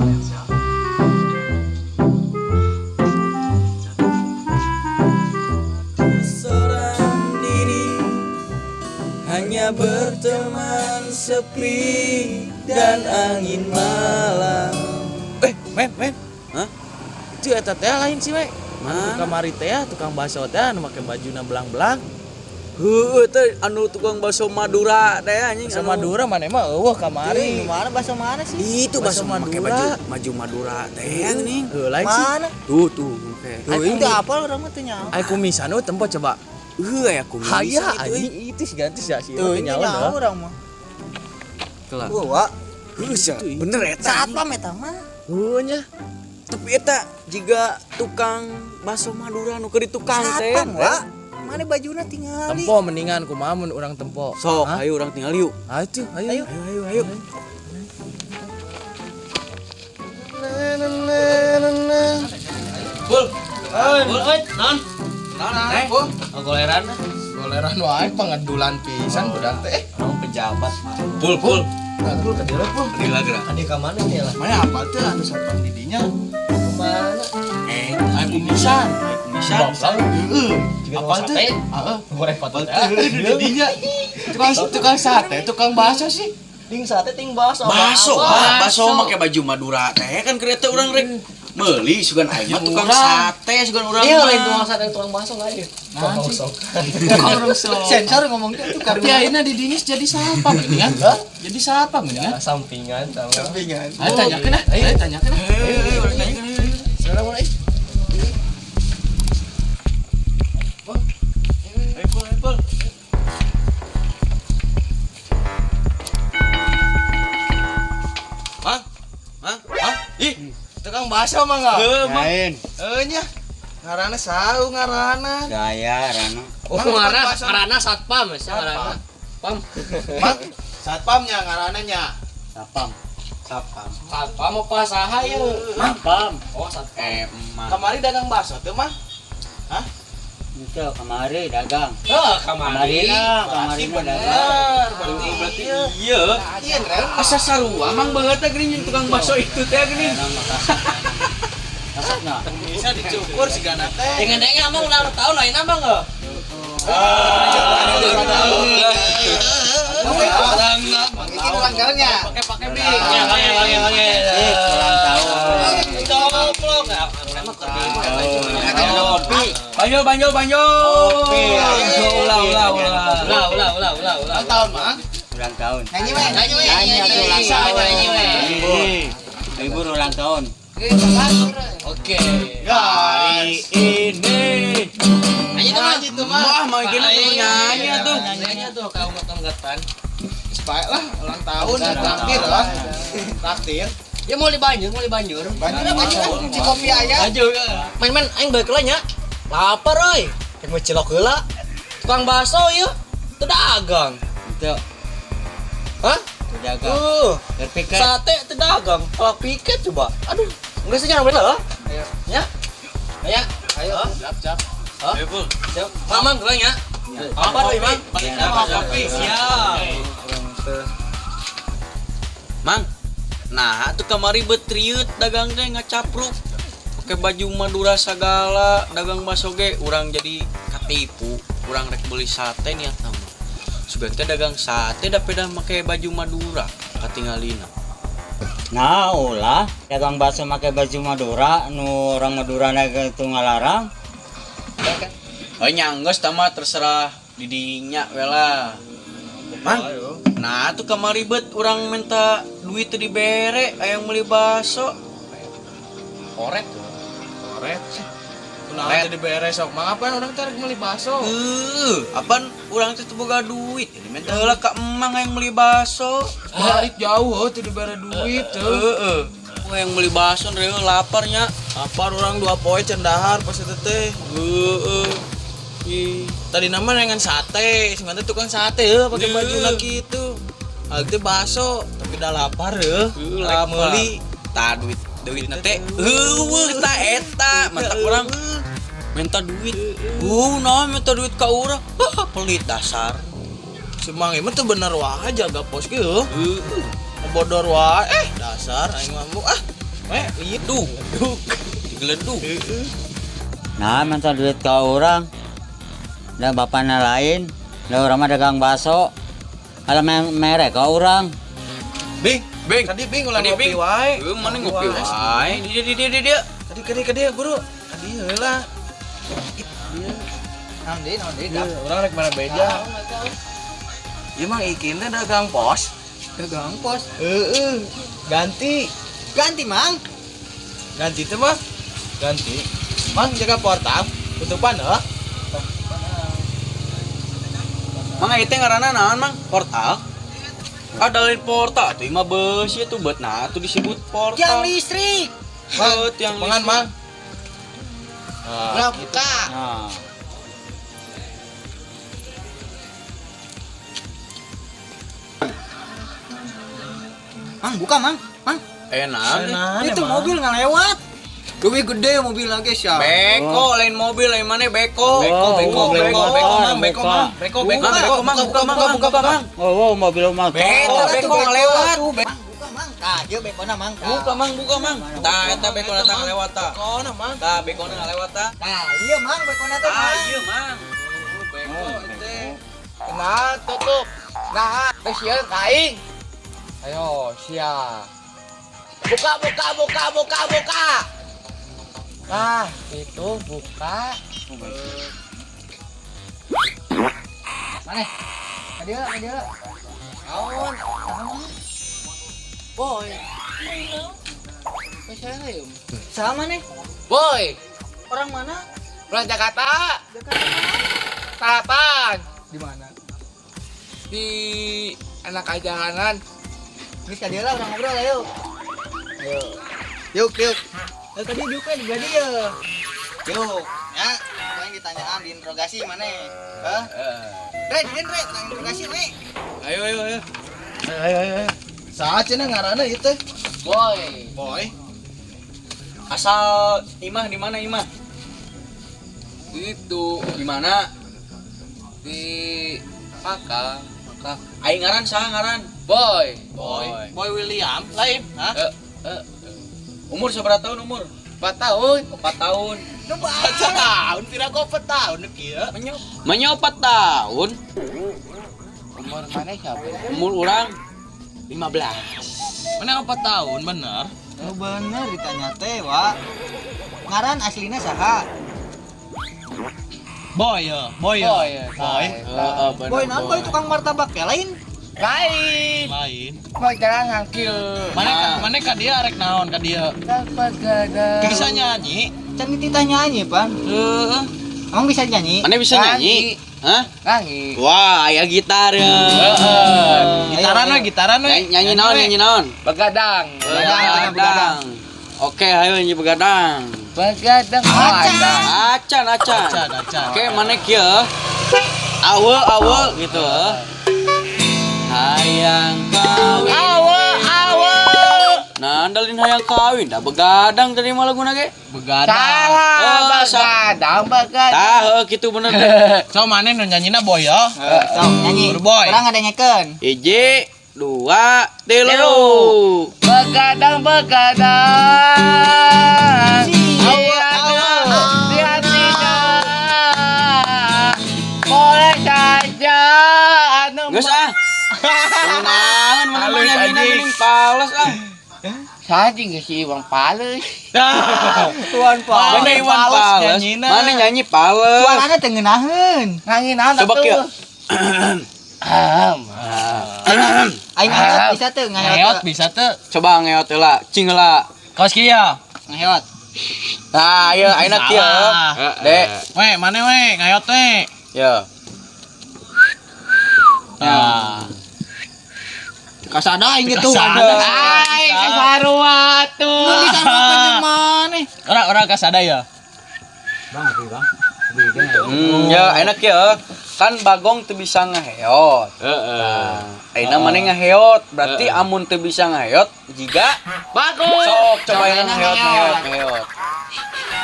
Siap. Seorang diri hanya berteman sepi dan angin malam. Eh, men, men. Hah? Itu eta teh lain sih, we. Mana? Tukang kamari teh, tukang bakso teh anu make bajuna belang-belang. Heueuh teh anu tukang bakso Madura teh anjing. Bakso anu- Madura mana mah euweuh kamari. Mana bakso mana sih? Itu bakso Bakso make Madura. baju baju Madura teh anjing. Heuh, lain sih. Mana? Tuh tuh make. Tuh, itu apa orang mah teu nyaho. Ai kumisan eueuh tempo coba. Heuh aya kumis. Haya itu, euy. anjing itu sih ganti sih sih. Tuh, ini nyawa nyaho dah. orang mah. Kelak. Wah, Heuh sia, bener eta. satpam eta mah. Heuh nya. Tapi eta jiga tukang bakso Madura nu keur di tukang teh. Satpam, wa. Mana bajuna tingali. Tempo mendingan kumaha mun urang tempo. Sok, Hah? ayo urang tinggal yuk. Ayo tuh, ayo. Ayo. Ayo ayo ayo. Bul. Bul, euy, naon? Naon, Oh, goleran. Goleran wae pangedulan pisan budak teh. Orang pejabat. Bul, bul. Nah, pul ka dieu pul. Gila geura. Adi ka mana nih lah? Mana apal teh anu satpam di dinya? Kemana? Eh, Ai kumisan. kumisan. Heeh. Apal Apal teh? teh? Heeh. Goreng patut. Di dinya. Tukang tukang sate, tukang bakso sih. Ting sate ting bakso. Bakso, Apa? ah, bakso make baju Madura teh kan kereta urang rek meuli sugan aing mah tukang sate sugan urang Iya, mah. lain tukang sate tukang bakso lain. Tukang sok. Tukang sok. Sensor ngomong teh tukang. Tapi akhirnya di dinya jadi satpam ini kan? Jadi satpam ini kan? Sampingan sama. Sampingan. Ayo tanyakeun ah, ayo tanyakeun ah. Heuh, urang tanyakeun, heuh. Sekarang mulai. Ayo, Pul, ayo, Pul. Mang, mang, mang, ih, Tukang bakso mah enggak? heuh, mang. Lain. Heuh nya. Ngaranna sau ngaranna. Gaya Rano. Oh, Mang, ngarana tukang bakso. ngarana satpam, ya, ngarana. Pam. Mang, satpamnya ngaranna nya. Sapam. Satpam. Satpam apa saha ieu? Sapam. Oh, satpam. Eh, mang. Kamari dagang bakso teh mah. Itu kemari dagang. Heh, kamari. Kamari lah, kamari mah dagang. Bener, berarti Berarti iya. iya Ren. Asa sarua mang banget teh geuning jeung tukang bakso itu teh geuning. Dagang makasih. Masukna. Bisa dicukur sigana teh. Dengan dengan emang ulang tahun lain apa enggak? Ini ulang tahunnya. Pakai pakai bing. Ya, pakai pakai pakai. Eh, ulang tahun. Coplok. Kopi. Banjol, banjol, banjol. Ulah, ulah, ulah. Ulah, ulah, ulah, ulah, ulah. Ulang tahun, Mang. Ulang tahun. Nyanyi we, nyanyi we. Nyanyi atuh ulang tahun. Nyanyi we. Libur. Libur ulang tahun. Oke. Guys. Ini. Nyanyi tuh, Mang. Nyanyi tuh, Mang. Wah, mau gini tuh nyanyi tuh. Nyanyi tuh kau makan getan. Baik lah, ulang tahun traktir lah. Traktir. Ya mau dibanjur, mau dibanjur. Banjur banjur ah, ci kopi aya. Lanjut. Main main aing balik heula nya. Lapar euy. Rek mau cilok heula. Tukang bakso ieu teu dagang. Itu. Hah? Itu dagang. Berpikir. Sate teu dagang. Kalau piket coba. Aduh, geus nya rame lah. Ayo. Ya. Ayo. Ayo, siap, siap. Hah? Ayo, Pul. Siap. Mamang heula nya. Lapar euy, Mang. Sama kopi. Siap. Mang. Nah, tuh kamari betriut dagang teh ngacapruk. Pakai baju Madura sagala, dagang bakso ge urang jadi katipu, urang rek beli sate niat nama. Sugan teh dagang sate da peda make baju Madura katingalina. Nah, ulah dagang bakso make baju Madura, nu orang Madura na itu ngalarang. Oh nyanggeus tah mah terserah didinya we lah. Mang, nah tuh kamari bet urang minta duit teu dibere aya beli bakso. Koret tuh. Koret. Kunaon teh dibere sok. Mang apaan urang teh rek meuli bakso? Heuh, apaan urang teh teu boga duit. Jadi minta heula ka emang yang beli bakso. Balik jauh heuh teu dibere duit teu. Heeh. Wah yang beli bakso reueuh laparnya. Lapar urang dua poe can dahar pas eta teh. Heeh. Ih. Tadi nama dengan sate, sebenarnya tukang sate heuh pakai baju lagi itu. Hal teh bakso, tapi dah lapar heuh. Heuh, Rek lapar. meuli. Tah duit duit na teh heueuh tah eta mantap urang minta duit. Naon minta duit ka urang? Hah, pelit dasar. Si Mang ieu mah teu bener wae jaga pos ge heuh. Heeh. Bodor wae eh dasar aing mah ah. We, ieu Duh, digeledug. Nah, minta duit ke orang. Dan bapaknya lain. Lah orang mah dagang bakso. Kalau merek ke orang. Bing, Bing. Kadi bing ulah Kadi, ngopi Bing. wae. Heuh, mana ngopi wae. Di dia dia dia dia. Kadi kadi kadi guru. Kadi heula. Naon deui, naon deui. Ieu urang rek mana beja. Ieu mah ikin teh dagang pos. Dagang pos. Heeh. Ganti. Ganti, Mang. Ganti teh mah. Ganti. Mang jaga portal. Tutupan heuh. Mang ieu teh ngaranna naon, Mang? Portal. Ada lain portal tuh mah beusi tuh bet nah tuh disebut portal. Tiang listrik. Mang, tiang Mangan, listrik. Mang. Nah, Ulah buka. Nah. Mang, buka, Mang. Mang, Enak. Enak, itu emang. mobil nggak lewat. Gede gede mobil lagi sih. Beko lain mobil lain mana beko. Beko, Beko, mobil beko, motor, beko, mang, beko, beko. mang, beko, beko, Mang, beko, mang, buka, mang, buka, mang. Oh, oh mobil motor. Beko, beko ngelewat. Mang, buka, Mang. Tah, ieu bekona, Mang. Tah. Buka mang, buka mang. Tah eta bekona tah ngalewat tah. Bekona, Mang. Tah bekona ngalewat tah. Tah, ieu Mang bekona teh, Tah Mang. ieu mang. Beko teh. Nah, tutup. Nah, teh sieun ka aing. Ayo, sia. Buka, buka, buka, buka, buka. Nah, itu buka. Mana? Ka dieu, ka dieu. Naon? Boy. Sama nih. Boy, Orang mana? pulang Jakarta. Jakarta mana? Selatan. Di mana? Di anak jalanan. Geus ka dieu lah urang ngobrol ayo. Ayo. Yuk, yuk. Eh, tadi diuk di belah dieu. Yuk, ya. Paling ditanyaan diinterogasi mana? Hah? Re, di re, tentang interogasi, we. Ayo ayo ayo. Ayo, ayo, ayo. Saha cenah ngaranna ieu teh? Boy. Boy. Asal Imah di mana Imah? Itu Di mana? di Maka, Maka. Aing ngaran saha ngaran? Boy. Boy. Boy William lain, hah? Eh, Umur seberapa tahun umur? 4 tahun. 4 tahun. Nu 4 tahun, pira kok 4 tahun kieu? Menyo 4 tahun. Umur mana siapa? Umur orang 15. Mana 4 tahun bener? Nu bener ditanya teh, Wak. Ngaran aslina saha? Boy ya, boy ya. Boy. Boy. Heeh, bener. Boy, naon boy tukang martabak ya lain? Lain. Lain. Mau jalan ngangkil. Mana ka, mana ka dia arek naon ka dia? Tanpa gadang. Bisa nyanyi? Can dititah nyanyi, Pan. Heeh. Emang bisa nyanyi? Mana bisa nyanyi? Hah? Nyanyi. Wah, aya gitar ya. Gitaran we, gitaran we. Nyanyi, nyanyi naon, nyanyi naon? Begadang. Begadang, Begadang. Oke, ayo nyanyi begadang. Begadang. Acan. Acan, acan. Acan, acan. Oke, mana kieu? Awe, awe gitu. Hayang kawin. Awe, awe. Nah, andalin hayang kawin, dah begadang tadi mah laguna ge. Begadang. Salah. Oh, Begadang, begadang. Tah, heuh kitu bener teh. So mana nu nyanyina boy ya? Sok nyanyi. Boy. Urang ngadengekeun. Hiji, dua, tilu. Begadang, begadang. Awe, Awe, awe. di hatinya. Boleh saja anu Geus ah. Naon mana Halus, nyanyina anjing. geuning pales ah. Saja geus si Iwang pales. Tuan Mana Mana Iwan pales pales? nyanyina. Mana nyanyi pales? Suarana teu ngeunaheun. Ngangin naon Coba atuh. kieu. Ahem. Aing ngeheot bisa teu Ngeheot ngeheot. bisa teu. Coba ngeot heula, cing heula. Kaos kieu ya. Ngeheot. Nah, ieu ayeuna kieu. Salah. Dek, We, mana we ngeheot we. ya. Nah. Kasada aing gitu. Kasada. Ai, kasarua tuh. Nu disaruakeun jeung maneh. Ora ora kasada ya. Bang, kopi bang. Kopi kan. Ya enak ya. Kan Bagong teu bisa ngeheot. Heeh. Ayeuna maneh ngeheot, berarti amun teu bisa ngeheot jiga Bagus. sok coba Cobain ngeheot ngeheot ngeheot. ngeheot.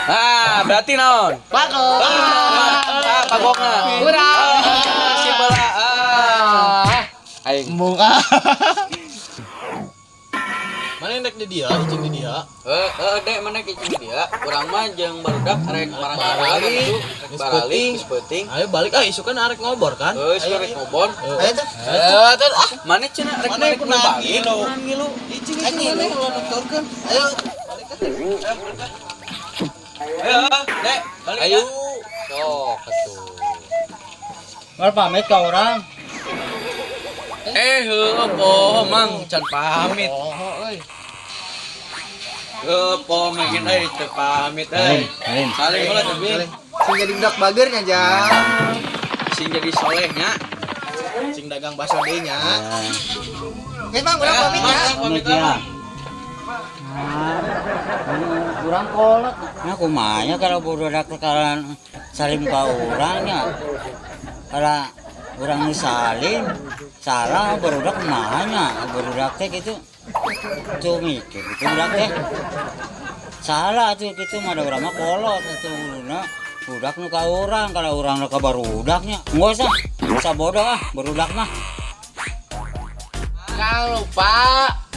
Nah, berarti naon? Bagus. Ah, Bagongna. Kurang. Ah, si bola. Ah. Aing. Embung ah. Mana rek di dia, cicing di dia. Eh, eh, dek mana cicing di dia? Urang mah jeung barudak rek marang Balik. gitu, rek Geus baralik, peuting. Geus peuting. Ayo balik ah, isukan arek ngobor kan. Heuh, isukan rek ngobor. Ayo tuh. Eh, tuh ah. Mana cenah rek Mana balik kunaon balik? ngilu? Ngilu. Icing Ayo icing mana? ngilu ulah nukturkeun. Ayo. Ayo, dek, balik. Ayo. Ya. Sok atuh. Mal pamit ka urang. Eh, heueuh poho Mang, can pamit. Oh, euy. Heueuh poho mangkin euy teu pamit euy. Salim, salim. Salim heula tapi Sing jadi budak bagernya, Jang. Sing jadi soleh nya. Cing dagang bakso deui nya. Geus, Mang, urang pamit ya. Pamit ya. Ah, urang kolot. Nah, kumaha kalau budak kalau salim ka urang nya. Kalau urang nu salim, salah barudak kumaha nya, barudak teh gitu. Tuh mikir gitu budak teh. Salah tuh gitu mah da urang mah kolot atuh uluna. Budak nu ka urang, kalau urang nu ka barudaknya. Enggak usah, usah bodoh ah, barudak mah. Jangan lupa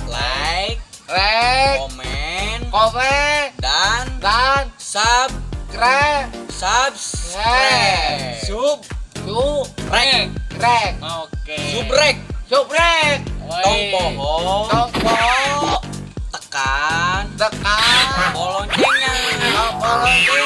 Like, like, komen, komen, dan dan subscribe. subscribe. Sub Su rek. rek. Oke. Subrek. Subrek. Tong poho. Tong poho. Tekan Tekan loncengnya. Tombol loncengnya.